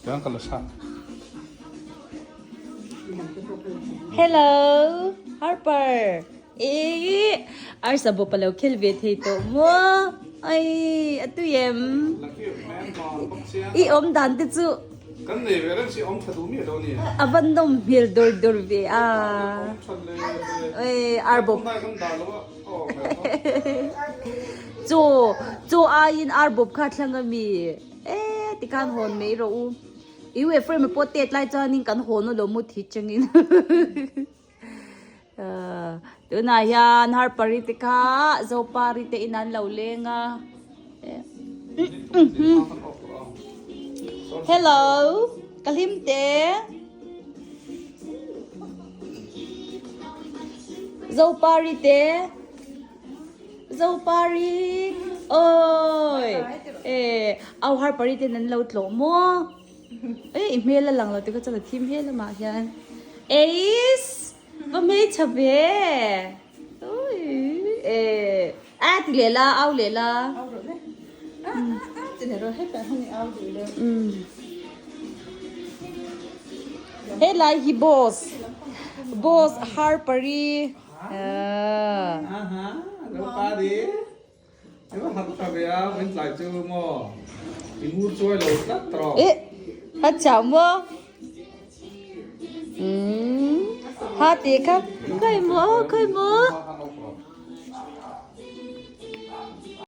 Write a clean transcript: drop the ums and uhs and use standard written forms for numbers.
Tiang ka la sa. Hello Harper. E arsa bo palo khel ve thei to mo. Ai atu em. I om dan te chu. Kan nei ve reng si om tha du mi lo ni. Avan nom hmel dur dur ve a. Oi arbo. Chu chu aiin arbawp kha thlang ami. E tikhan hawn mai rawh u. I u Ephraim pawh tet lai chuanin kan hawn a lo mu thi changin. Tunah hian Harpari te kha Zopari te in an lo leng a. Hello, ka hlim te. Zopari te. Zopari oi e au har pari ten an lo tlawh maw e i hmel a lang lo te kha chuan a thim he lamah hian eis va hmeichhe ve ui e a ti leh la au leh la helai hi boss boss har pari Eh, ha chào mo. Ha ti kha, khoi mo, khoi mo.